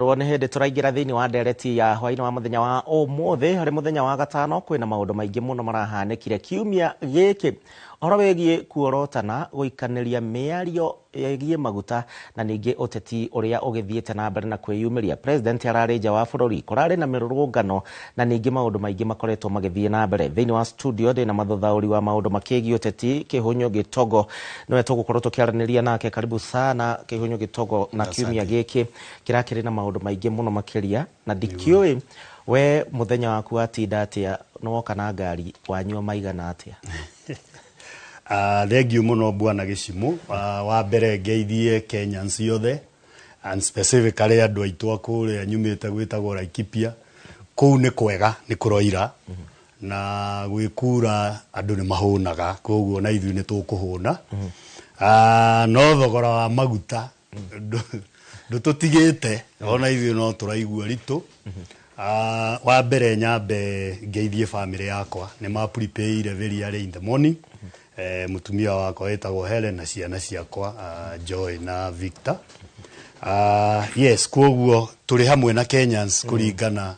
Nĩ hĩndĩ tũraingĩra thĩinĩ wa ndereti ya hwainĩ wa mũthenya wa ũmũthĩ. Harĩ mũthenya wa gatano, kwĩna maũndũ maingĩ mũno marahanĩkire kiumia gĩkĩ, ũhoro wĩgiĩ kuorotana, gũikanĩria mĩario ĩgiĩ maguta, na ningĩ ũteti ũrĩa ũgĩthiĩte na mbere na kwĩyumĩria. President ararĩ nja wa bũrũri, kũrarĩ na mĩrũrũngano, na ningĩ maũndũ maingĩ makoretwo magĩthiĩ na mbere. Thĩinĩ wa studio ndĩna mathuthaũri wa maũndũ makĩgiĩ ũteti, Kĩhũnyũ Gĩtogo, nĩwe tũgũkorwo tũkĩaranĩria nake. Karibu sana, Kĩhũnyũ Gĩtogo. Na kiumia gĩkĩ kĩrakĩrĩ na maũndũ maingĩ mũno makĩria, na ndikĩũĩ we mũthenya waku watinda atĩa, nĩwoka na ngari, wanyua maigana atĩa? Thengiũ mũno, bwana Gĩcimũ. Wa mbere ngeithie Kenyans yothe and specifically andũ aitũ a kũrĩa nyumĩte gwĩtagwo Laikipia. Kũu nĩ kwega, nĩ kũroira na gwĩkura, andũ nĩ mahũnaga, koguo na ithuĩ nĩ tũkũhũna. No thogora wa maguta ndũtũtigĩte, ona ithuĩ no tũraigua ritũ. Wa mbere nyambe ngeithie family yakwa, nĩ ma prepare very early in the morning. Mũtumia wakwa wĩtagwo Helen na ciana ciakwa, Joy na Victor. Yes, koguo tũrĩ hamwe na Kenyans kũringana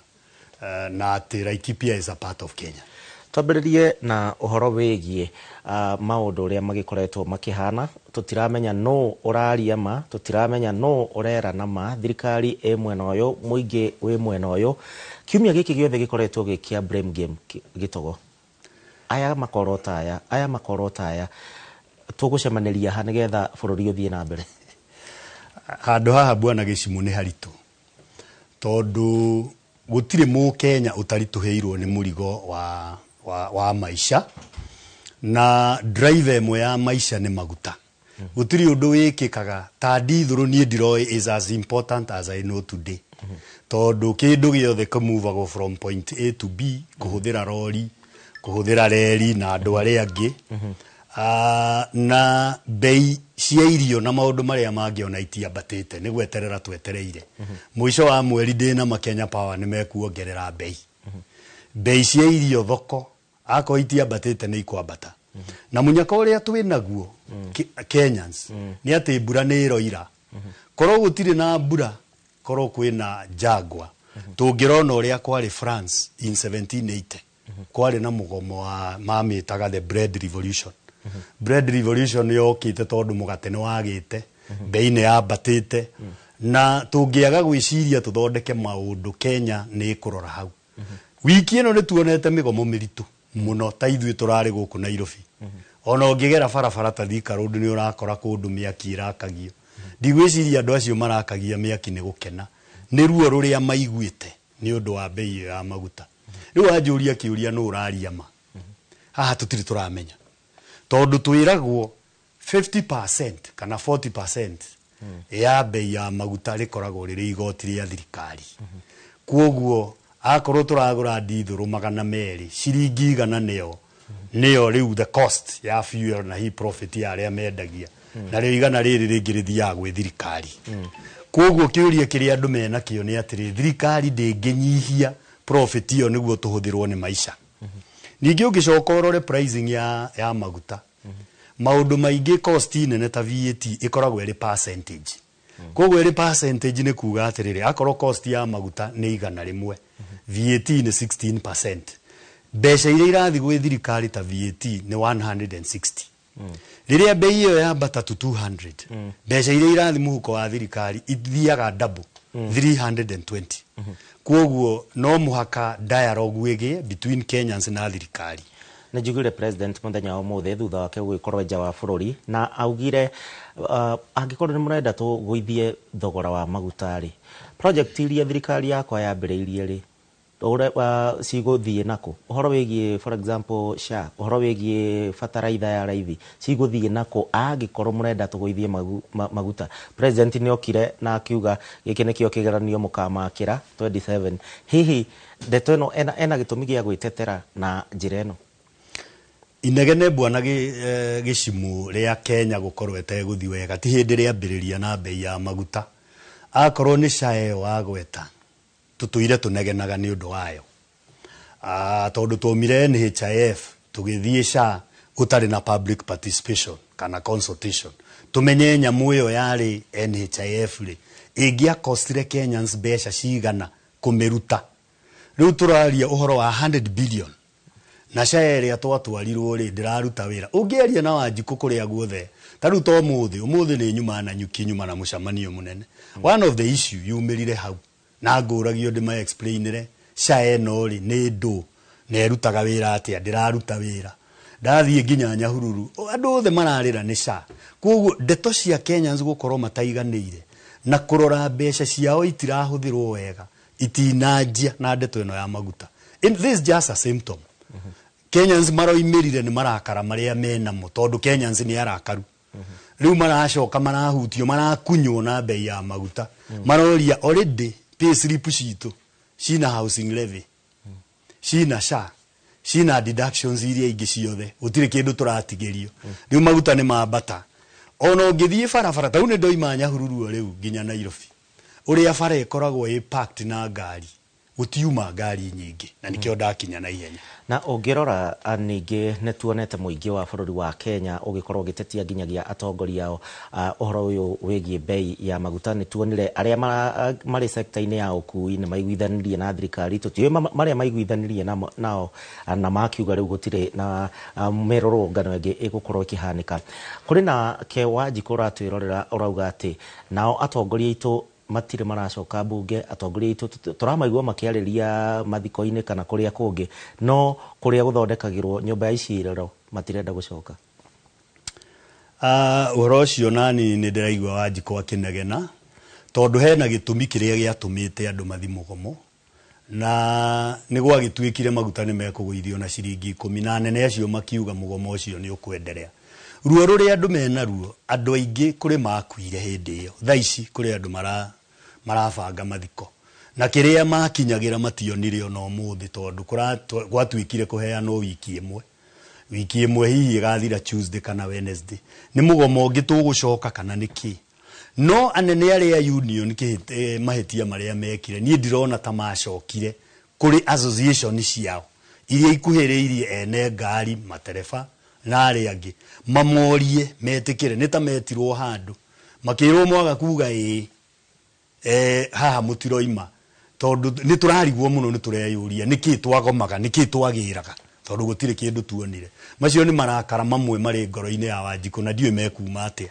na atĩ Laikipia is a part of Kenya. Twambĩrĩrie na ũhoro wĩgiĩ maũndũ ũrĩa magĩkoretwo makĩhana. Tũtiramenya nũ ũraria ma, tũtiramenya nũ ũrerana ma. Thirikari ĩ mwena ũyũ, mũingĩ wĩ mwena ũyũ. Kiumia gĩkĩ gĩothe gĩkoretwo gĩ kĩa blame game. Gĩtogo, aya makorota aya, aya makorota aya, tũgũcemanĩria ha nĩgetha bũrũri ũthiĩ na mbere? Handũ haha, bwana Gĩcimũ, nĩ haritũ, tondũ gũtirĩ mũkenya ũtaritũhĩirwo nĩ mũrigo wa maica, na driver ĩmwe ya maica nĩ maguta. Gũtirĩ ũndũ wĩkĩkaga ta ndithũrũ. Niĩ ndiroĩ is as important as I know today, tondũ kĩndũ gĩothe kĩmuvagwo from point A to B kũhũthĩra rori, kũhũthĩra reri na andũ arĩa angĩ. Na bei cia irio na maũndũ marĩa mangĩ ona itiambatĩte, nĩ gweterera twetereire mũico wa mweri. Ndĩna ma Kenya Power nĩ mekuongerera bei cia irio thoko. Akorwo itiambatĩte, nĩ ikwambata. Na mũnyaka ũrĩa twĩ naguo Kenyans nĩ atĩ mbura nĩ ĩroira. Korwo gũtirĩ na mbura, korwo kwĩna njangwa, tũngĩrona ũrĩa kwarĩ France in 1780. Kwarĩ na mũgomo wa mamĩtaga the bread revolution. Bread revolution yokĩte tondũ mũgate nĩ wagĩte, bei nĩ yambatĩte, na tũngĩaga gwĩciria tũthondeke maũndũ, Kenya nĩ ĩkũrora hau. Wiki ĩno nĩ tuonete mĩgomo mĩritũ mũno. Ta ithuĩ tũrarĩ gũkũ Nairobi, ona ũngĩgera barabara ta Thika Road, nĩ ũrakora kũndũ mĩaki ĩrakagio. Ndigwĩciria andũ acio marakagia mĩaki nĩ gũkena, nĩ ruo rũrĩa maiguĩte nĩ ũndũ wa bei ĩyo ya maguta. Rĩu wanjũria kĩũria, nũ ũraria ma haha? Tũtirĩ tũramenya, tondũ twĩragwo 50% kana 40% ya bei ya maguta rĩkoragwo rĩrĩ igoti rĩa thirikari. Kwoguo akorwo tũragũra ndithũrũ 200, ciringi 100 nĩyo rĩu the cost ya fuel na hi profit ya arĩa mendagia, na rĩo 100 rĩrĩ rĩngĩ rĩthiaga gwĩ thirikari. Kwoguo kĩũria kĩrĩa andũ menakĩo nĩ atĩrĩ, thirikari ndĩngĩnyihia profit ĩyo nĩguo tũhũthĩrwo nĩ maica? Ningĩ ũngĩcoka ũrore pricing ya maguta, maũndũ maingĩ, cost nene ta VAT ĩkoragwo ĩrĩ percentage. Koguo ĩrĩ percentage nĩ kuga atĩrĩrĩ, akorwo cost ya maguta nĩ 100, VAT nĩ 16%, mbeca iria irathiĩ gwĩ thirikari ta VAT nĩ 160. Rĩrĩa bei ĩyo yambata to 200, mbeca iria irathiĩ mũhuko wa thirikari ithiaga double, 320. Koguo no mũhaka dialogue ĩgĩe between Kenyans na thirikari. Nĩ njiguire president mũthenya wa ũmũthĩ thutha wake gũgĩkorwo nja wa bũrũri, na augire angĩkorwo nĩ mũrenda tũgũithie thogora wa maguta rĩ, project iria thirikari yakwa yambĩrĩirie rĩ, cigũthiĩ nakũ? Ũhoro wĩgiĩ, for example, SHA, ũhoro wĩgiĩ bataraitha ya raithi, cigũthiĩ nakũ angĩkorwo mũrenda tũgũithie maguta? President nĩ okire na akiuga gĩkĩ nĩkĩo kĩgeranio mũkamakĩra 27. Hihi ndeto ĩno ena gĩtũmi gĩa gwĩtetera na njĩra ĩno? Inegene, bwana Gĩcimũ, rĩa Kenya gũkorwo ĩtegũthiĩ wega ti hĩndĩ rĩambĩrĩria na bei ya maguta. Akorwo nĩ SHA ĩyo wagweta, tũtũire tũnegenaga nĩ ũndũ wayo. Tondũ twaumire NHIF tũgĩthiĩ SHA gũtarĩ na public participation kana consultation, tũmenye nyamũ ĩyo yarĩ NHIF rĩ, Ĩngĩakostire Kenyans mbeca cigana kũmĩruta? Rĩu tũraria ũhoro wa 100 billion na SHA ĩrĩa twatwarirwo rĩ, ndĩraruta wĩra. Ũngĩaria na Wanjikũ kũrĩa guothe, ta rĩu ta ũmũthĩ, ũmũthĩ nĩ nyuma na nyuki, nyuma na mũcemanio mũnene. One of the issue yumĩrire hau na ngũragio ndĩma explainĩre SHA ĩno rĩ nĩ ndũ na ĩrutaga wĩra atĩa, ndĩraruta wĩra. Ndathiĩ nginya Nyahururu, andũ othe mararĩra nĩ SHA. Koguo ndeto cia Kenyans gũkorwo mataiganĩire na kũrora mbeca ciao itirahũthĩrwo wega itinanjia na ndeto ĩno ya maguta. And this is just a symptom. Kenyans maroimĩrire nĩ marakara marĩa menamo, tondũ Kenyans nĩ arakaru. Rĩu maracoka marahutio, marakunywo na bei ya maguta. Maroria already pay slip citũ cina housing levy, cina SHA, cina deductions iria ingĩ ciothe, gũtirĩ kĩndũ tũratigĩrio. Rĩu maguta nĩ mambata. Ona ũngĩthiĩ barabara ta rĩu, nĩ ndoima Nyahururu o rĩu nginya Nairobi, ũrĩa bara ĩkoragwo ĩ packed na ngari, gũtiuma ngari nyingĩ, na nĩkĩo ndakinya na ihenya. Na ũngĩrora ningĩ nĩ tuonete mũingĩ wa bũrũri wa Kenya ũgĩkorwo ũgĩtetia nginyagia atongoria ao ũhoro ũyũ wĩgiĩ bei ya maguta. Nĩ tuonire arĩa marĩ sekta-inĩ ya ũkui nĩ maiguithanirie na thirikari, tũtiũĩ marĩa maiguithanirie nao, na makiuga rĩu gũtirĩ na mĩrũrũngano ĩngĩ ĩgũkorwo ĩkĩhanĩka. Kũrĩ na ke Wanjikũ ũratwĩrorera ũrauga atĩ nao atongoria aitũ matirĩ maracoka mbunge, atongoria aitũ tũramaigua makĩarĩria mathiko-inĩ kana kũrĩa kũngĩ, no kũrĩa gũthondekagĩrwo nyũmba ya icirĩro matirenda gũcoka. Ũhoro ũcio nani nĩ ndĩraigua Wanjikũ akĩnegena, tondũ hena gĩtũmi kĩrĩa gĩatũmĩte andũ mathi mũgomo, na nĩ gwagĩtuĩkire maguta nĩ mekũgũithio na ciringi 10, na anene acio makiuga mũgomo ũcio nĩ ũkwenderea. Ruo rũrĩa andũ mena ruo, andũ aingĩ kũrĩ makuire hĩndĩ ĩyo. Thaa ici kũrĩ andũ marabanga mathiko na kĩrĩa makinyagĩra mationire ona ũmũthĩ, tondũ gwatuĩkire kũheanwo wiki ĩmwe, wiki ĩmwe hihi ĩgathira Tuesday kana Wednesday. Nĩ mũgomo ũngĩ tũgũcoka kana nĩ kĩ? No anene arĩa union mahĩtia marĩa mekire, niĩ ndirona ta macokire kũrĩ association ciao iria ikuhĩrĩirie ene ngari, matereba na arĩa angĩ, mamorie metĩkĩre. Nĩ ta metirwo handũ makĩrwo mwaga kuga ĩĩ, haha mũtiroima, tondũ nĩ tũrarigwo mũno, nĩ tũreyũria nĩkĩ twagomaga, nĩkĩ twagĩraga, tondũ gũtirĩ kĩndũ tuonire. Macio nĩ marakara mamwe marĩ ngoro-inĩ ya Wanjikũ, na ndiũĩ mekuma atĩa.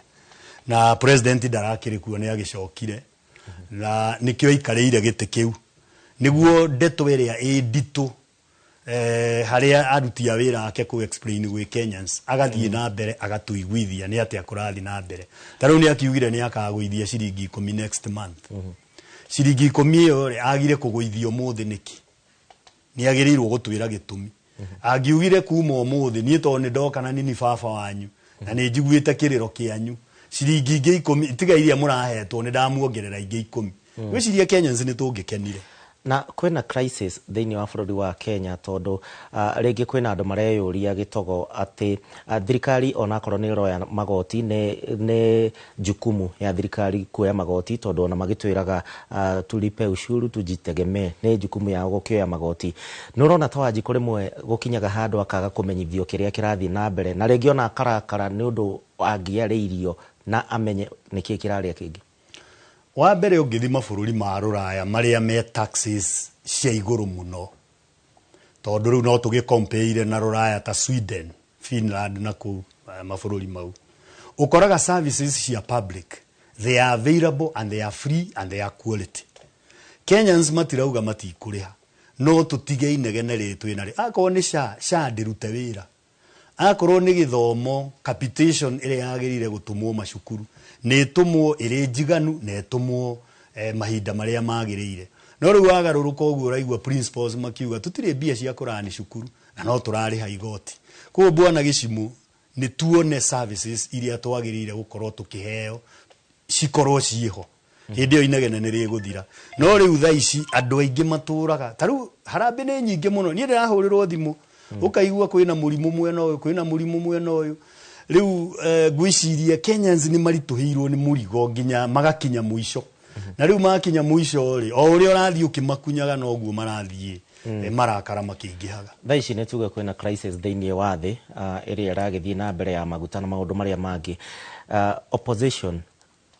Na president ndarakĩrĩ kuo, nĩ agĩcokire na nĩkĩo aikarĩire gĩtĩ kĩu, nĩguo ndeto ĩrĩa ĩ nditũ harĩa aruti a wĩra ake kũ explain gwĩ Kenyans, agathiĩ na mbere agatũiguithia nĩ atĩa kũrathiĩ na mbere. Ta rĩu nĩ akiugire nĩ akagũithia ciringi 10 next month. Ciringi 10 ĩyo rĩ, agire kũgũithia ũmũthĩ nĩkĩ? Nĩ agĩrĩirwo gũtwĩra gĩtũmi. Angiugire kuma ũmũthĩ, niĩ tondũ nĩ ndoka na nini baba wanyu na nĩ njiguĩte kĩrĩro kĩanyu, ciringi ingĩ 10 tiga iria mũrahetwo, nĩ ndamuongerera ingĩ 10, ngwĩciria Kenyans nĩ tũngĩkenire. Na kwĩna crisis thĩinĩ wa bũrũri wa Kenya, tondũ rĩngĩ kwĩna andũ mareyũria gĩtogo atĩ thirikari onakorwo nĩ ĩroya magoti, nĩ jukumu ya thirikari kuoya magoti, tondũ ona magĩtwĩraga tulipe ushuru tujitegemee, nĩ jukumu yao gũkĩoya magoti. Nĩ ũrona ta Wanjikũ rĩmwe gũkinyaga handũ akaga kũmenyithio kĩrĩa kĩrathiĩ na mbere, na rĩngĩ ona akarakara nĩ ũndũ angĩarĩirio na amenye nĩkĩ kĩrarĩa kĩngĩ? Wa mbere, ũngĩthiĩ mabũrũri ma rũraya marĩa me taxes cia igũrũ mũno, tondũ rĩu no tũgĩ compare na rũraya ta Sweden, Finland na kũu mabũrũri mau, ũkoraga services cia public, they are available and they are free and they are quality. Kenyans matirauga matikũrĩha, no tũtige inegene rĩrĩ twĩnarĩo. Akorwo nĩ SHA, SHA ndĩrute wĩra. Akorwo nĩ gĩthomo, capitation ĩrĩa yagĩrĩire gũtũmwo macukuru nĩ ĩtũmwo ĩrĩ njiganu na ĩtũmwo mahinda marĩa magĩrĩire. No rĩu wagarũrũka ũguo, ũraigua principals makiuga tũtirĩ mbia cia kũrani cukuru na no tũrarĩha igoti. Koguo bwana Gĩcimũ, nĩ tuone services iria twagĩrĩire gũkorwo tũkĩheo cikorwo ciĩho, hĩndĩ ĩyo inegene nĩ rĩgũthira. No rĩu thaa ici andũ aingĩ matũraga ta rĩu harambĩ nĩ nyingĩ mũno. Niĩ ndĩrahũrĩrwo thimũ, ũkaigua kwĩna mũrimũ mwena ũyũ, kwĩna mũrimũ mwena ũyũ. Rĩu ngwĩciria Kenyans nĩ maritũhĩirwo nĩ mũrigo nginya magakinya mũico, na rĩu makinya mũico rĩ, o ũrĩa ũrathiĩ ũkĩmakunyaga noguo marathiĩ marakara makĩingĩhaga. Thaa ici nĩ tuge kwĩna crisis thĩinĩ wa thĩ ĩrĩa ĩragĩthiĩ na mbere ya maguta na maũndũ marĩa mangĩ. Opposition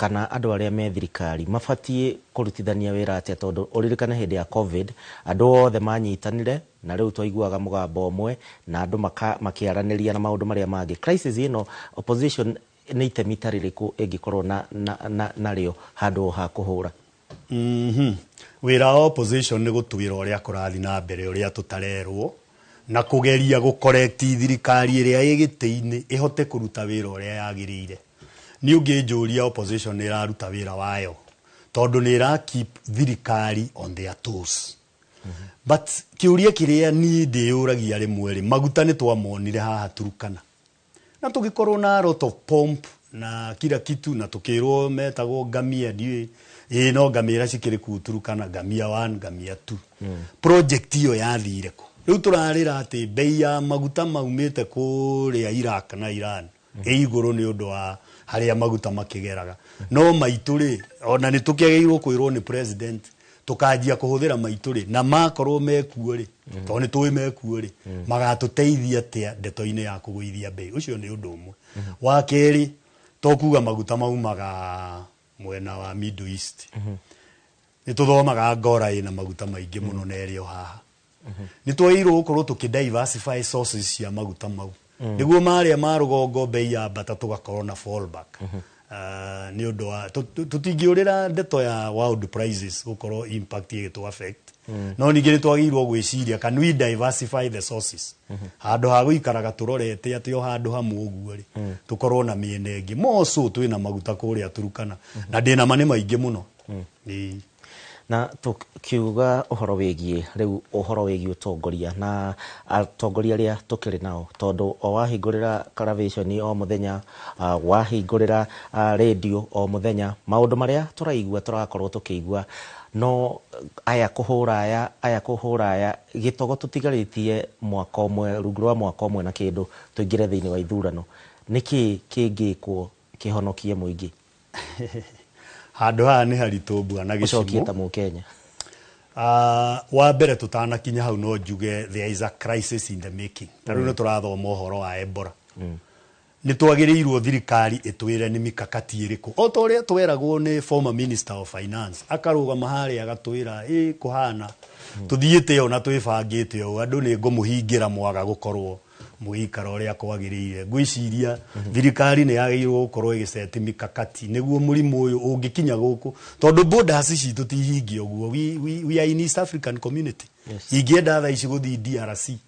Kana andũ arĩa me thirikari mabatiĩ kũrutithania wĩra atĩa? Tondũ ũririkane hĩndĩ ya COVID andũ othe manyitanire na rĩu twaiguaga mũgambo ũmwe na andũ makĩaranĩria na maũndũ marĩa mangĩ. Crisis ĩno, opposition nĩ itemi ta rĩrĩkũ ĩngĩkorwo na narĩo handũ ha kũhũra? Wĩra wa opposition nĩ gũtwĩra ũrĩa kũrathiĩ na mbere, ũrĩa tũtarerwo, na kũgeria gũcorrect thirikari ĩrĩa ĩ gĩtĩ-inĩ ĩhote kũruta wĩra ũrĩa yagĩrĩire. Niĩ ũngĩnjũria, opposition nĩ ĩraruta wĩra wayo tondũ nĩ ĩra keep thirikari on their toes. But kĩũria kĩrĩa niĩ ndĩyũragia rĩmwe rĩ, maguta nĩ twamonire haha Turukana na tũgĩkorwo na a lot of pomp na kila kitu, na tukĩrwo metagwo ngamia, ndiũĩ ĩĩ no ngamĩra cikĩrĩ kuu Turukana, ngamia 1, ngamia 2. Project ĩyo yathire kũ? Rĩu tũrarĩra atĩ bei ya maguta maumĩte kũrĩa Iraq na Iran ĩ igũrũ nĩ ũndũ wa harĩa maguta makĩgeraga, no maitũ rĩ, ona nĩ tũkĩagĩrĩirwo kwĩrwo nĩ president tũkanjia kũhũthĩra maitũ rĩ, na makorwo mekuo rĩ, tondũ nĩ tũĩ mekuo rĩ, magatũteithia atĩa ndeto-inĩ ya kũgũithia bei? Ũcio nĩ ũndũ ũmwe. Wa kerĩ, to kuga maguta maumaga mwena wa Middle East. Nĩ tũthomaga Ngora ĩna maguta maingĩ mũno na ĩrĩ o haha. Nĩ twagĩrĩirwo gũkorwo tũkĩ diversify sources cia maguta mau, nĩguo marĩa ma rũgongo bei yambata tũgakorwo na fallback. Nĩ ũndũ wa tũtingĩũrĩra ndeto ya world prices gũkorwo impact ĩgĩtũ affect, no ningĩ nĩ twagĩrĩirwo gwĩciria, can we diversify the sources handũ ha gũikaraga tũrorete atĩ o handũ hamwe ũguo rĩ, tũkorwo na mĩena ĩngĩ moco twĩna maguta kũrĩa Turukana na ndĩna ma nĩ maingĩ mũno. Ĩĩ. Na tukiuga ũhoro wĩgiĩ rĩu, ũhoro wĩgiĩ ũtongoria na atongoria arĩa tũkĩrĩ nao, tondũ o wahingũrĩra karaviceni o mũthenya, wahingũrĩra rĩndio o mũthenya, maũndũ marĩa tũraigua, tũrakorwo tũkĩigua no aya kũhũra aya, aya kũhũra aya, gĩtogo tũtigarĩtie mwaka ũmwe, rungu rwa mwaka ũmwe na kĩndũ tũingĩre thĩinĩ wa ithurano. Nĩkĩ kĩngĩkwo kĩhonokie mũingĩ? Handũ haha nĩ haritũ, bwana ũcokie Gĩcimo. Ta mũkenya. Wa mbere, tũtanakinya hau, no njuge there is a crisis in the making. Ta rĩu nĩ tũrathoma ũhoro wa Ebola. Nĩ twagĩrĩirwo thirikari ĩtwĩre nĩ mikakati ĩrĩkũ, o ta ũrĩa tweragwo nĩ former minister of finance, akarũgama harĩa agatwĩra ĩ kũhana tũthiĩte ũũ na twĩbangĩte ũũ, andũ nĩ ngũmũhingĩra mwaga gũkorwo mũgĩikara ũrĩa kwagĩrĩire. Ngwĩciria thirikari nĩ yagĩrĩirwo gũkorwo ĩgĩceti mikakati nĩguo mũrimũ ũyũ ũngĩkinya gũkũ, tondũ borders citũ ti hingie ũguo. We are in East African Community. Ingĩenda thaa ici gũthiĩ DRC,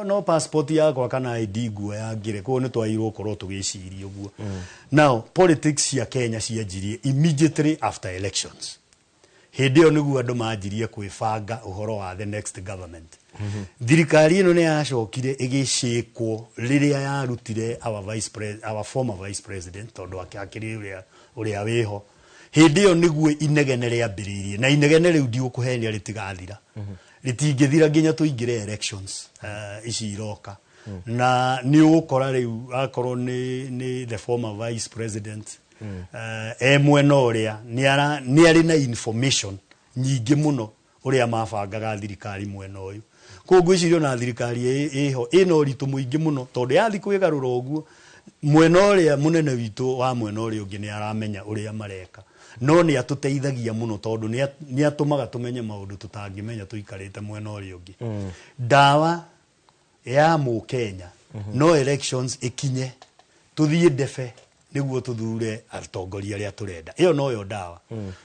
no passport yakwa kana ID nguoya ngĩre. Koguo nĩ twagĩrĩirwo gũkorwo tũgĩciria ũguo. Now, politics cia Kenya cianjirie immediately after elections. Hĩndĩ ĩyo nĩguo andũ manjirie kwĩbanga ũhoro wa the next government. Thirikari ĩno nĩ yacokire ĩgĩcĩkwo rĩrĩa yarutire our former vice president, tondũ akĩrĩ ũrĩa wĩho. Hĩndĩ ĩyo nĩguo inegene rĩambĩrĩirie, na inegene rĩu ndigũkũhenia rĩtigathira, rĩtingĩthira nginya tũingĩre elections ici iroka. Na nĩ ũgũkora rĩu akorwo nĩ the former vice president e mwena ũrĩa nĩ arĩ na information nyingĩ mũno ũrĩa mabangaga thirikari mwena ũyũ. Koguo ngwĩciria ona thirikari ĩho ĩna ũritũ mũingĩ mũno, tondũ yathi kwĩgarũra ũguo, mwena ũrĩa mũnene witũ wa mwena ũrĩa ũngĩ nĩ aramenya ũrĩa mareka. No nĩ atũteithagia mũno, tondũ nĩ atũmaga tũmenye maũndũ tũtangĩmenya tũikarĩte mwena ũrĩa ũngĩ. Ndawa ya mũkenya no elections ĩkinye, tũthiĩ ndebe nĩguo tũthure atongoria arĩa tũrenda. Ĩyo noyo ndawa,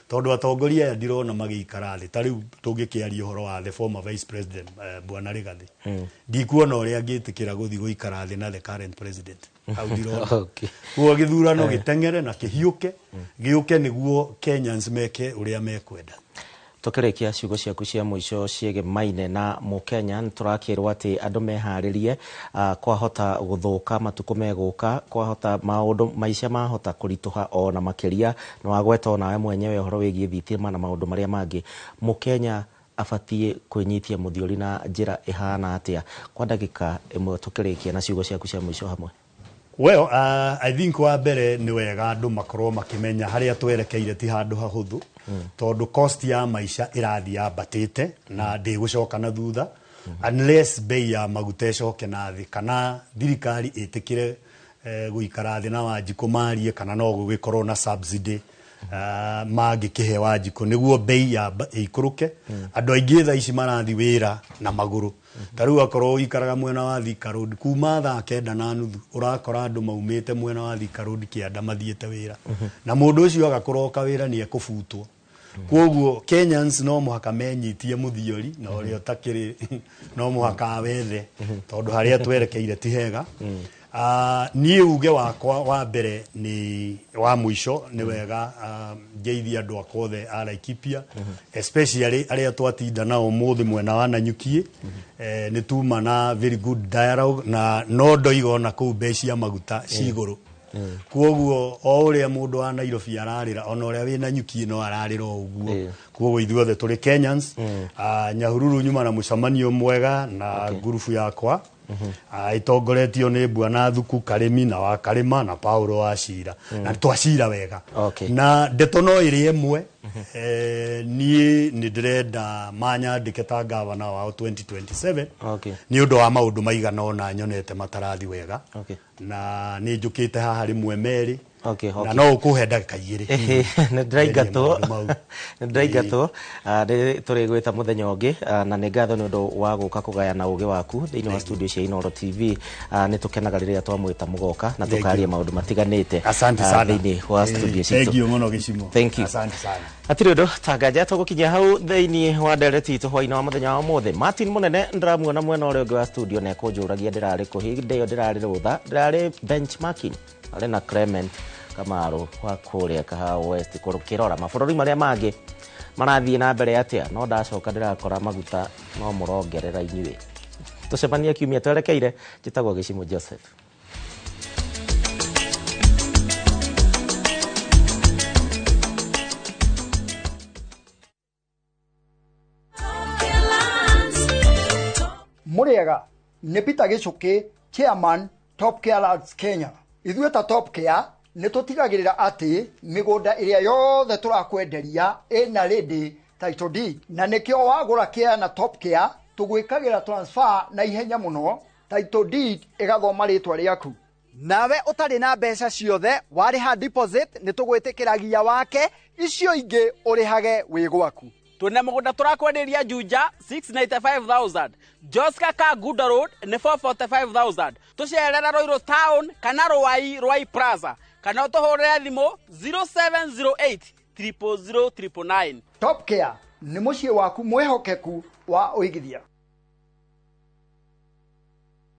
tondũ atongoria aya ndirona magĩikara thĩ. Ta rĩu tũngĩkĩaria ũhoro wa the former vice president, bwana Rigathi, ndikuona ũrĩa angĩtĩkĩra gũthiĩ gũikara thĩ na the current president. Hau ndirona. Koguo gĩthurano gĩteng'ere na kĩhiũke gĩũke nĩguo Kenyans meke ũrĩa mekwenda. Tũkĩrĩkia, ciugo ciaku cia mũico ciĩgemaine na mũkenya. Nĩ tũrakĩrwo atĩ andũ meharĩrie, kwahota gũthũka matukũ megũka, kwahota maũndũ maica mahota kũritũha ona makĩria. Nĩ wagweta onawe mwenyewe ũhoro wĩgiĩ thitima na maũndũ marĩa mangĩ. Mũkenya abatiĩ kwĩnyitia mũthiori na njĩra ĩhana atĩa? Kwa ndagĩka ĩmwe tũkĩrĩkia, na ciugo ciaku cia mũico hamwe. Well, I think wa mbere nĩ wega andũ makorwo makĩmenya harĩa twerekeire ti handũ hahũthũ, tondũ cost ya maica ĩrathiĩ yambatĩte na ndĩgũcoka na thutha unless bei ya maguta ĩcoke na thĩ kana thirikari ĩtĩkĩre. Gũikara thĩ na Wanjikũ marie kana no gũgĩkorwo na subsidy mangĩkĩhe Wanjikũ nĩguo bei ya ĩikũrũke. Andũ aingĩ thaa ici marathi wĩra na magũrũ. Ta rĩu akorwo ũikaraga mwena wa Thika Road, kuma 9:30 ũrakora andũ maumĩte mwena wa Thika Road kĩanda mathiĩte wĩra, na mũndũ ũcio agakũroka wĩra nĩ ekũbutwo. Koguo Kenyans no mũhaka menyitie mũthiori na ũrĩa ũtakĩrĩ no mũhaka awethe, tondũ harĩa twerekeire ti hega. Niĩ uge wakwa wa mbere nĩ wa mũico nĩ wega, ngeithie andũ akwa othe a Laikipia, especially arĩa twatinda nao ũmũthĩ mwena wa Nanyuki. Nĩ tuma na very good dialogue, na no ndoiga ona kũu mbei cia maguta ci igũrũ. Koguo o ũrĩa mũndũ wa Nairobi ararĩra, ona ũrĩa wĩ Nanyuki no ararĩra o ũguo. Koguo ithuothe tũrĩ Kenyans. Nyahururu nyuma na mũcemanio mwega na ngurubu yakwa itongoretio nĩ Bwana Thuku Karĩmi na wa Karĩma na Paulo wa Cira, na twacira wega. Na ndeto no ĩrĩ ĩmwe. Niĩ nĩ ndĩrenda manyandĩke ta gavana wao 2027 nĩ ũndũ wa maũndũ maigana ũna nyonete matarathi wega. Na nĩ njũkĩte haha rĩmwe merĩ na no ũkũhe ndagĩka 2. Nĩ ndĩraingatwo. Ngerie maũndũ mau. Nĩ ndĩraingatwo. Nĩ tũrĩgwĩta mũthenya ũngĩ. Na nĩ ngatho nĩ ũndũ wa gũka kũgayana ũgĩ waku thĩinĩ wa studio cia Inooro TV. Nĩ tũkenaga rĩrĩa twamwĩta mũgoka na Thank you. tũkaria maũndũ matiganĩte Asante sana. thĩinĩ wa studio Thank citũ. you mũno, Gĩcimo. Thank you. Asante sana. Hatirĩ ũndũ tanganja tũgũkinyia hau thĩinĩ wa ndereti itũ hwainĩ wa mũthenya wa ũmũthĩ. Martin Mũnene ndĩramuona mwena ũrĩa ũngĩ wa studio na ekũnjũragia ndĩrarĩ kũ. Hĩndĩ ĩyo ndĩrarĩ rũtha, ndĩrarĩ benchmarking arĩ na Clement Kamaru wa kũrĩa Kahawa West kũrora mabũrũri marĩa mangĩ marathiĩ na mbere atĩa, no ndacoka ndĩrakora maguta no mũrongerera inyuĩ. Tũcemanie kiumia twerekeire. Njĩtagwo Gĩcimo Joseph. Mũrĩega, nĩ Peter Gĩcũkĩ, chairman Top Care Lands Kenya. Ithuĩ ta Top Care nĩ tũtigagĩrĩra atĩ mĩgũnda ĩrĩa yothe tũrakwenderia ĩna ready title deed, na nĩkĩo wagũra care na Top Care tũgwĩkagĩra transfer na ihenya mũno, title deed ĩgathoma rĩtwa rĩaku. Nawe ũtarĩ na mbeca ciothe warĩha deposit nĩ tũgwĩtĩkĩragia wake, icio ingĩ ũrĩhage wĩ gwaku. Twĩna mũgũnda tũrakwenderia Juja 695,000, Joska Kangundo Road nĩ 445,000. Tũcerera Ruiru Town kana Ruai, Ruai Plaza, kana ũtũhũrĩre thimũ 0708 000 999. Top Care nĩ mũciĩ waku mwĩhokeku wa ũigithia.